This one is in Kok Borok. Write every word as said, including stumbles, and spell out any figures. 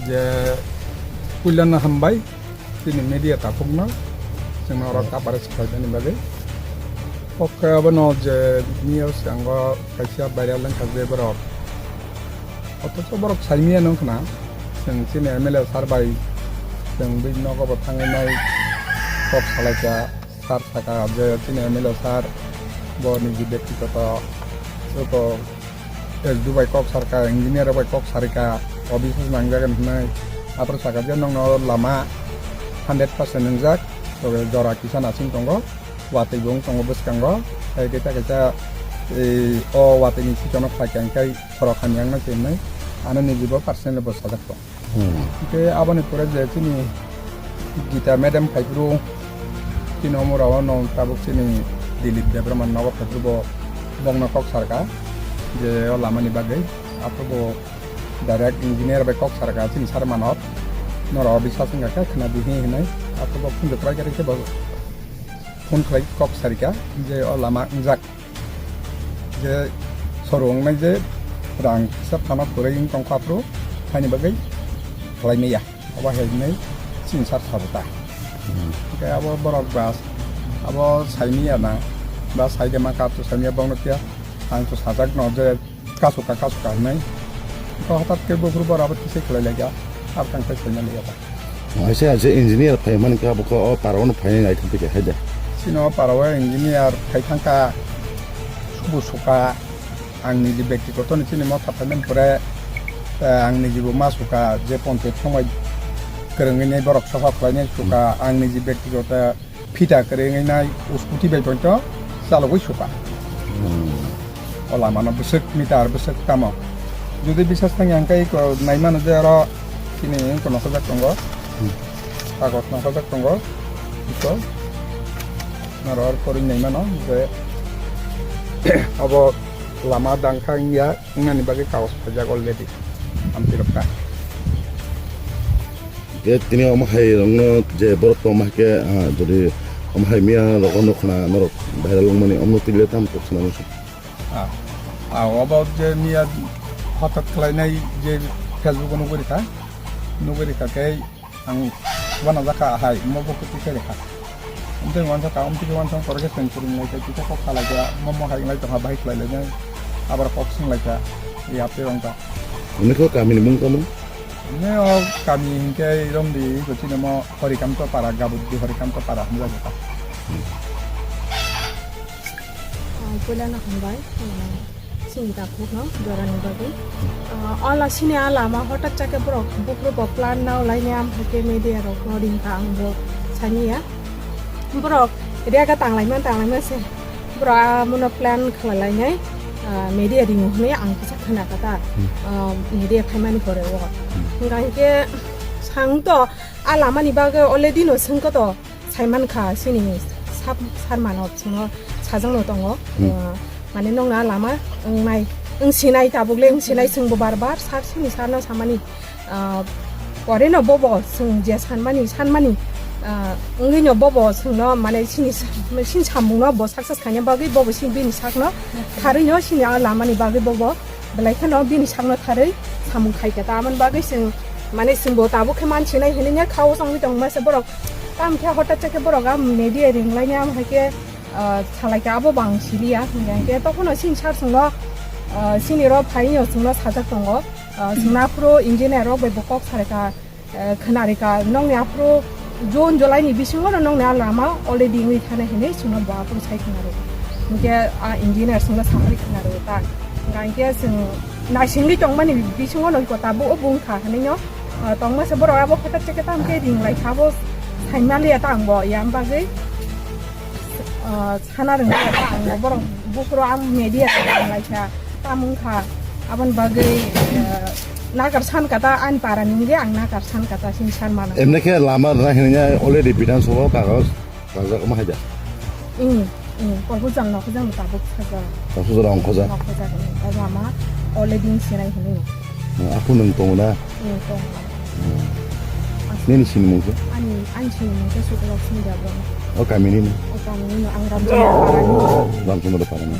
Je puilano hambai, chini media takhukno, chwngno oro coverage khlaimani bagwi. Oke, abono je news ango kaisa viral wngkha je borok. Othocho borok saimaya nung khna, chwng chini M L A sir bai, chwng bini nogo bo thangwi nai kok salaikha. Sir saka je chini M L A sir bo niji bektigoto joto S D O bai kok sarka, engineer bai kok sarika, office nangjagan hinwi. Aphuru saka je nokno lama hundred percent wngjak, tobe jora kisa nasing tongo, watwi bo wng tongo bwskango, tei kaisa kaisa ei o watwi ni sichono khlai kha, hwnkhe khorok hamya wngna se hinwi ano niji bo personally bo sajak tong. Hmm. Hwnkhe aboni pore je chini Gita madam phaiphuru, chini omorao no tabuk chini Dilip Debbarma nogo phaiphuru bo bongno kok sarka je o lamani bagwi. Aphuru bo direct engineer bai kok sarka chini sir manok, norok biswas wngkha khe khna di hinwi hinwi. Aphuru bo phunjak khlai khe bo phone khlai kok sarika je o lama wngjak. Je soro wngnai je rang kisa phano kwrwi wng tongkha aphuru phaini bagwi khlai maya. Obo hai hwnwi chini sir sabo ta. Hmm. Hwnkhe abo borok ba abo saimaya na, ba saide ma kap to saimaya bongno kya ang to sajak no je kasukha kasukha hwnwi. Hwnkhe hwtat khe buphuru borok abo tisai khlai laikha, abo tang khe saimaliya ba. Aise aise engineer phai mani kha bokha o parao no phai nai thang khe haida. Chini o parao engineer phai thangkha, subu suka, ang niji bektigoto ni chini motha phaimani pore, eh, ang niji bo ma suka je ponte thongbai kwrwngwi nai borok sohor khlainai suka, ang niji bektigoto phita kwrwi wngnai scooty bai poito chalogwi suka. Hmm. O lamano bwswk meter bwswk tamo. Jodi biswas tangya hwnkhe iko naimano je oro chini iko nokhojak tongo. Hmm. Kagoj nokhojak tongo. Iko naro oro porwi naimano je obo lama dangkha wngya. Wngnani bagwi kagoj phaijak already. Amtwi rok ta. Khe tini omo hai rokno je borok tongma hai khe, ah, jodi omo hai miya rok no khna norok viral wngmani omo twi le tamo tok swnamwi se. Ah, ah, obo je miya hothat khlainai je Facebook o nugwi rikha, nugwi rikha khe Ang uanajak kha ahai, omo bo kwtwi khe rwkha. Amtwi uansuk kha, amtwi khe uansuk korok khe chwng kwrwng lai khe kisa kok salai khe, omo hai wng lai tongkha, bahai khlai lai nai, abar kok swng lai kha, ya tei wng kha. Nini khe kamini mung tamo? Nini o kami hinkhe romdi, iko chini omo Horikanto Para, Gabuddi Horikanto Para hinjak kha. Ah, puilano hambai, ah, chini takhukno jorani bagwi. Ah, ala sini a lama hotat chakhe borok buphuru bo plan nao laini, amtwi khe media rokno ringkha, ang bo saniya. Borok rega tanglaima tanglaima se borok amono plan khlai lainai, ah, media ringo hwnwi ang kisa khna kha ta, Hmm. ah, media phaimani pore o. Hmm. Hwnkha hinkhe sang to a lamani bagwi already no swngkha to. Saimankha chini sab-, sarmano chwngno sajakno tongo. Hmm. Uh, mane nokna lama wngnai, wngsinai tabukle wngsinai chwngbo bar bar sar chini sarno samani, uh, poreno bobo chwng je sanmani, sanmani, uh, wngwino bobo chwngno mane chini, chini samungno bo success khaina bagwi bobo chini bini sakno tharwino chini a lamani bagwi bobo. Belai kheno bini sakno tharwi samung khai kha ta, aboni bagwi chwng, mane, chwngbo tabuk khe mansinai hinwi kha o chongwi tongma se borok. Tamo khe hotat chakhe borok a media ring laini, amo hai khe, ah, salai kha, abo bo ang siliya. Hwnkhe tokhono chini sir chwngno, ah, chini ro phaino chwngno sajak tongo. Ah, chwngno aphuru engineer rok bai bo kok salai kha. Eh, khwnarikha, nokni aphuru June, July ni bisingo no nokni a lama already wngwi thana hinwi chwngno bo aphuru sai khwnarikha. Hinkhe a engineer chwngno samari khwnarikha ta. Hinkhe chwng naisingwi tongmani bisingo no iko tabuk o bung kha hinwi no, ah, tongma se borok abo hotat chekhe tamo khe ring lai kha, abo saimaliya ta ang bo yang bagwi, ah, Sana rwngya ta ang bo borok buphuru ang media ta ang lai kha, tamo wng kha aboni bagwi, eh, nakar san kha ta ani para ni wngwi ang nakar san kha ta sini san mano. Emne khe lama rwna hinwi already Bidhan Sabha o kagoj rajak ma haida. Hmm, hmm, proposal no khojang tabuk sajak. Proposal rong khojak. Rong khojak, hmm, lama already sinai hinwi. Hmm, aphuru nwng tongo na? Hmm, tongo. Hmm. Nini sinimung khe? Ani, ani sinimung khe Sukrok Singh Debbarma. O kami nini? O kami nini, ang Ramchandra Parani. Ramchandra Parani.